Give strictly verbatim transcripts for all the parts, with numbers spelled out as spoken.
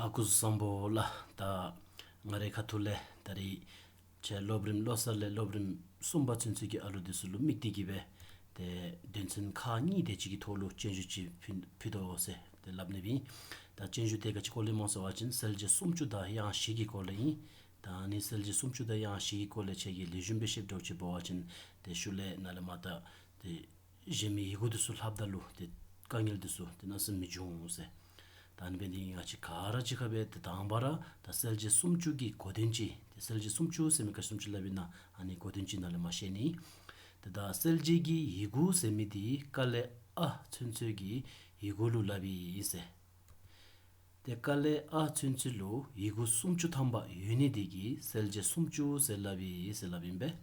ཨ་ཁུ་བཟང་པོ་ལགས། ད་ང་རའི་ཁ་ཐུག་ལས་ད་རིས་ཁྱེད་སློབ་རིམ་བློ་གསར་ལས་སློབ་རིམ་གསུམ་པ་ཚུན་ཚོད་ཀྱི་ཨ་ལུ་འདི་ཚུ་ལུ་དམིགས་ཏེ་གི་སྦེ་ཏེ་དོན་ཚན་ཁག་གཉིས་དེ་ཅིག་གི་ཐོག་ལུ་སྤྱན་ཞུ་ཅིག་ཕུལ་ཕུལ་དོ་ཟེར་ཏེ་སླབ་ནི་སྦེ་ཨིན། ད་སྤྱན་ཞུ་དེ་ག་ཅི་སྐོར་ལས་སྨོ་ཟེར་བ་ཅིན་གསལ་བྱེད་སུམ་ཅུ་དང་དབྱངས་བཞི་གི་སྐོར་ལས་ཨིན། ད་ཨ་ནི་གསལ་བྱེད་སུམ་ཅུ་དང་དབྱངས་བཞི་གི་སྐོར་ལས་ཁྱེད་ཀྱིས་ལེགས་ཤོམ་སྦེ་ཤེསཔ་འདྲཝ་ཅིག་འབད་བ་ཅིན་ཏེ་ཤུལ་ལས་ནཱ་ལས་མར་ད་ཏེ་གཞན་མི་ཡི་གུ་འདི་ཚུ་ལྷབ་ད་ལུ་ཏེ་དཀའ་ངལ་འདི་ཚུ་ཏེ་གནམ་མེད་ས་མེད་མི་འབྱུང་ཟེར། ད་ཨ་ནི་འབད་ནི་འདི་གིས་ང་བཅས་ག་ར་གཅིག་ཁར་སྦེ་ཏེ་དང་པ་ར་ད་གསལ་བྱེད་སུམ་ཅུ་གི་གོ་དོན་ཅིག་ཏེ་གསལ་བྱེད་སུམ་ཅུ་ཟེར་མི་ག་ཅི་སུམ་ཅུ་སླབ་ཨིན་ན་ཨ་ནི་གོ་དོན་ཅིག་ནཱ་ལས་མར་ཤེས་ནི། ཏེ་ད་གསལ་བྱེད་ཀྱི་ཡི་གུ་ཟེར་མི་འདི་ཀ་ལས་ཨ་ཚུན་ཚོད་ཀྱི་ཡི་གུ་ལུ་སླབ་ཨིན་ཟེར། ཏེ་ཀ་ལས་ཨ་ཚུན་ཚོད་ལུ་ཡི་གུ་སུམ་ཅུ་ཐམ་པ་ཡོད་ནི་འདི་གིས་གསལ་བྱེད་སུམ་ཅུ་ཟེར་སླབ་ཨིན་ཟེར་སླབ་ཨིན་པས།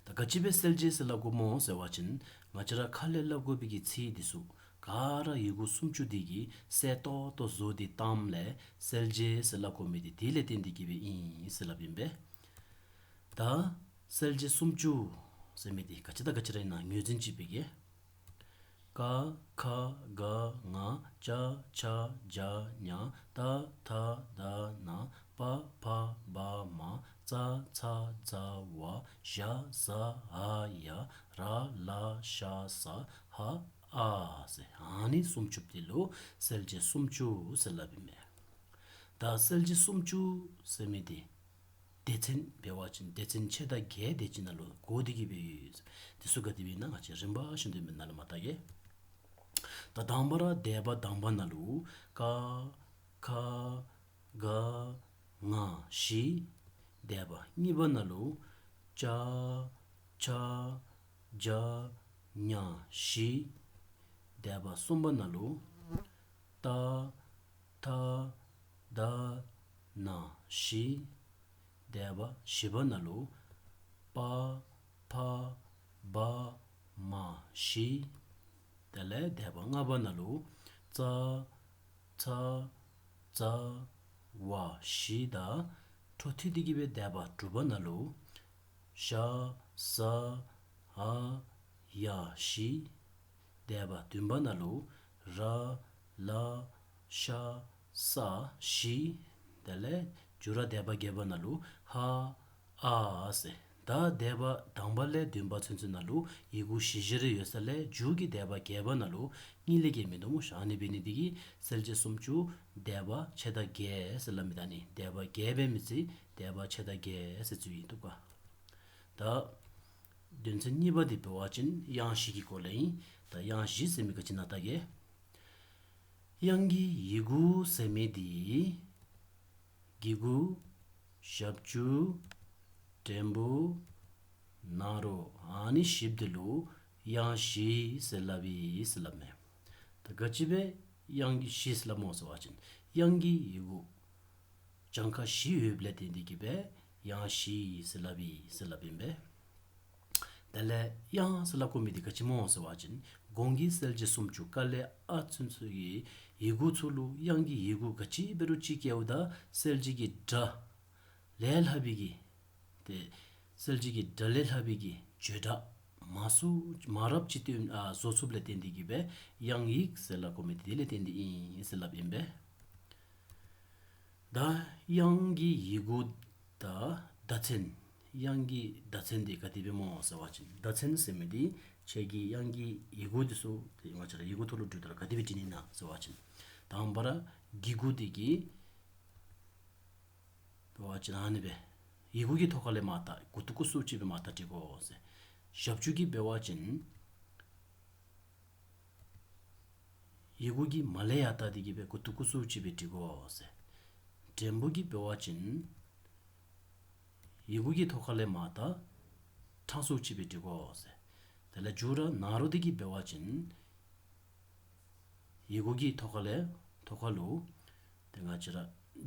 ད་ག་ཅི་སྦེ་གསལ་བྱེད་ཟེར་སླབ་དགོཔ་སྨོ་ཟེར་བ་ཅིན་ང་བཅས་ར་ཁ་ལས་སླབ་དགོ་པའི་གི་ཚིག་འདི་ཚུ་ག་ར་ཡི་གུ་སུམ་ཅུ་འདི་གིས་གསལ་ཏོག་ཏོ་བཟོ་སྟེ་བཏངམ་ལས་གསལ་བྱེད་ཟེར་སླབ་དགོ་མི་འདི་དེ་ལས་བརྟེན་ཏེ་གི་སྦེ་ཨིན་ཟེར་སླབ་ཨིན་པས། ད་གསལ་བྱེད་སུམ་ཅུ་ཟེར་མི་འདི་ག་ཅི་དང་ག་ཅི་ར་ཨིན་ན་ངོས་འཛིན་ཅིག་འབད་གེ། ཀ་ཁ་ག་ང་ཅ་ཆ་ཇ་ཉ་ཏ་ཐ་ད་ན་པ་ཕ་བ་མ་ཙ་ཚ་ཛ་ཝ་ཞ་ཟ་འ་ཡ་ར་ལ་ཤ་ས་ཧ་ཨ་ཟེར། ཨ་ནི་སུམ་ཅུ་འདི་ལུ་གསལ་བྱེད་སུམ་ཅུ་ཟེར་སླབ་ཨིན་མས། ད་གསལ་བྱེད་སུམ་ཅུ་ཟེར་མི་འདི་སྡེ་ཚན་འབད་བ་ཅིན་སྡེ་ཚན་ཕྱེད་དང་བརྒྱད་དེ་ཅིག་ནང་ལུ་བགོ་སྟེ་གི་སྦེ་ཡོད། དེ་ཚུ་ག་དེ་སྦེ་ཨིན་ན་ང་བཅས་རིམ་པ་བཞིན་དུ་མི་ནང་ལུ་མར་བལྟ་གེ། ད་དང་པ་ར་སྡེ་པ་དང་པ་ནང་ལུ་ཀ་ཁ་ག་ང་བཞི། སྡེ་པ་གཉིས་པ་ནང་ལུ་ཅ་ཆ་ཇ་ཉ་བཞི། སྡེ་པ་གསུམ་པ་ནང་ལུ་ཏ་ཐ་ད་ན་བཞི། སྡེ་པ་བཞི་པ་ནང་ལུ་པ་ཕ་བ་མ་བཞི། དེ་ལས་སྡེ་པ་ལྔ་པ་ནང་ལུ་ཙ་ཚ་ཛ་ཝ་བཞི་དང་འཕྲོ་མཐུད་དེ་གི་སྦེ་སྡེ་པ་དྲུག་པ་ནང་ལུ་ཞ་ཟ་འ་ཡ་བཞི། སྡེ་པ་བདུན་པ་ནང་ལུ་ར་ལ་ཤ་ས་བཞི། དེ་ལས་མཇུག་ར་སྡེ་པ་བརྒྱད་པ་ནང་ལུ་ཧ་ཨ་ཟེར། ད་སྡེ་པ་དང་པ་ལས་བདུན་པ་ཚུན་ཚོད་ནང་ལུ་ཡི་གུ་བཞི་བཞི་རེ་ཡོད་ས་ལས་མཇུག་གི་སྡེ་པ་བརྒྱད་པ་ནང་ལུ་གཉིས་ལས་བརྒལ་མིན་འདུག་སྨོ། ཨ་ནི་འབད་ནི་འདི་གིས་གསལ་བྱེད་སུམ་ཅུ་སྡེ་པ་ཕྱེད་དང་བརྒྱད་ཟེར་སླབ་མི་ད་ནི་སྡེ་པ་བརྒྱད་འབད་མི་ཚུ་སྡེ་པ་ཕྱེད་དང་བརྒྱད་ཟེར་ཚུལ་ཨིན་འདུག་ག། ད་དོན་ཚན་གཉིས་པ་འདི་འབད་བ་ཅིན་དབྱངས་བཞི་གི་སྐོར་ལས་ཨིན། ད་དབྱངས་བཞི་ཟེར་མི་ག་ཅི་ཨིན་ན་བལྟ་གེ། དབྱངས་ཀྱི་ཡི་གུ་ཟེར་མི་འདི་གི་གུ་ཞབས་ཀྱུ་འགྲེང་བུ་ན་རོ་ཨ་ནི་བཞི་འདི་ལུ་དབྱངས་བཞི་ཟེར་སླབ་ཨིན་ཟེར་སླབ་མས། ད་ག་ཅི་སྦེ་དབྱངས་ཀྱི་བཞི་ཟེར་སླབ་སྨོ་ཟེར་བ་ཅིན་དབྱངས་ཀྱི་ཡི་གུ་གྱངས་ཁ་བཞི་ཡོདཔ་ལས་བརྟེན་ཏེ་གི་སྦེ་དབྱངས་བཞི་ཟེར་སླབ་ཨིན་ཟེར་སླབ་ཨིན་པས། དེ་ལས་དབྱངས་ཟེར་སླབ་དགོ་མི་འདི་ག་ཅི་སྨོ་ཟེར་བ་ཅིན་གོང་གི་གསལ་བྱེད་སུམ་ཅུ་ཀ་ལས་ཨ་ཚུན་ཚོད་ཀྱི་ཡི་གུ་ཚུ་ལུ་དབྱངས་ཀྱི་ཡི་གུ་ག་ཅི་འབད་རུང་ཅིག་བཀལཝ་ད་གསལ་བྱེད་ཀྱི་སྒྲ་ལས་ལྷག་པའི་གི་ཏེ་གསལ་བྱེད་ཀྱི་སྒྲ་ལས་ལྷག་པའི་གི་བརྗོད་སྒྲ་མང་སུ་མང་རབས་ཅིག་སྟོན་ཨ་བཟོ་ཚུགསཔ་ལས་བརྟེན་ཏེ་གི་སྦེ་དབྱངས་ཡིག་ཟེར་སླབ་དགོ་མི་འདི་དེ་ལས་བརྟེན་ཏེ་ཨིན་ཟེར་སླབ་ཨིན་པས། ད་དབྱངས་ཀྱི་ཡི་གུ་དང་བརྡ་མཚོན། དབྱངས་ཀྱི་བརྡ་མཚོན་འདི་ག་དེ་སྦེ་སྨོ་ཟེར་བ་ཅིན་བརྡ་མཚོན་ཟེར་མི་འདི་ཁྱེད་ཀྱིས་དབྱངས་ཀྱི་ཡི་གུ་འདི་ཚུ་ཏེ་ང་བཅས་ར་ཡི་གུ་ཐོག་ལུ་བྲིཝ་ད་ར་ག་དེ་སྦེ་བྲི་ནི་ཨིན་ན་ཟེར་བ་ཅིན་དང་པ་ར་གི་གུ་འདི་གིས་འབད་བ་ཅིན་ཨ་ནི་སྦེ་ཡི་གུ་གི་ཐོག་ཁ་ལས་མར་བལྟ་མགུ་ཏོ་སྐུ་གསུམ་ཅིག་སྦེ་མར་བལྟ་བྲི་དགོ་ཟེར། ཞབས་ཀྱུ་གིས་འབད་བ་ཅིན་ཡི་གུ་གི་མར་ལས་ཡར་བལྟ་སྟེ་གི་སྦེ་མགུ་ཏོ་སྐུ་གསུམ་ཅིག་སྦེ་བྲི་དགོ་ཟེར། འགྲེང་བུ་གིས་འབད་བ་ཅིན་ཡི་གུ་གི་ཐོག་ཁ་ལས་མར་བལྟ་ཕྲང་སུ་ཅིག་སྦེ་བྲི་དགོ་ཟེར། དེ་ལས་མཇུག་ར་ན་རོ་འདི་གིས་འབད་བ་ཅིན་ཡི་གུ་གི་ཐོག་ཁ་ལས་ཐོག་ཁ་ལུ་ཏེ་ང་བཅས་ར་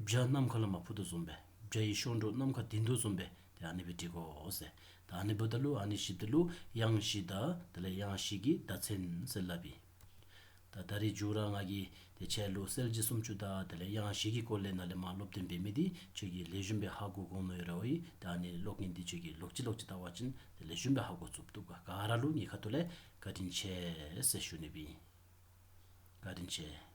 བྱ་ནམ་མཁའ་ལས་མར་འཕུར་དོ་བཟུམ་སྦེ་བྱ་ཡི་གཤོག་སྒྲོ་ནམ་མཁའ་ལྡིང་དོ་བཟུམ་སྦེ་ཏེ་ཨ་ནི་སྦེ་བྲི་དགོ་ཟེར། ད་ཨ་ནི་འབདཝ་ད་ལུ་ཨ་ནི་བཞི་འདི་ལུ་དབྱངས་བཞི་དང་དེ་ལས་དབྱངས་བཞི་གི་བརྡ་མཚོན་ཟེར་སླབ་ཨིན། ད་ད་རིས་མཇུག་ར་ང་གིས་ཏེ་ཁྱེད་ལུ་གསལ་བྱེད་སུམ་ཅུ་དང་དེ་ལས་དབྱངས་བཞི་གི་སྐོར་ལས་ནཱ་ལས་མར་སློབ་སྟོན་འབད་མི་འདི་ཁྱེད་ཀྱིས་ལེགས་ཤོམ་སྦེ་ཧ་གོ་གོ་མནོ་ཡོད་ར་ཨིན། ད་ཨ་ནི་གློག་བརྙན་འདི་ཁྱེད་ཀྱིས་ལོག་ཅི་ལོག་ཅི་བལྟ་བ་ཅིན་ཏེ་ལེགས་ཤོམ་སྦེ་ཧ་གོ་ཚུགསཔ་འདུག་ག། ག་ར་ལུ་ངེའི་ཁ་ཐུག་ལས་བཀའ་དྲིན་ཆེ་ཟེར་ཞུ་ནི་སྦེ་ཨིན། བཀའ་དྲིན་ཆེ།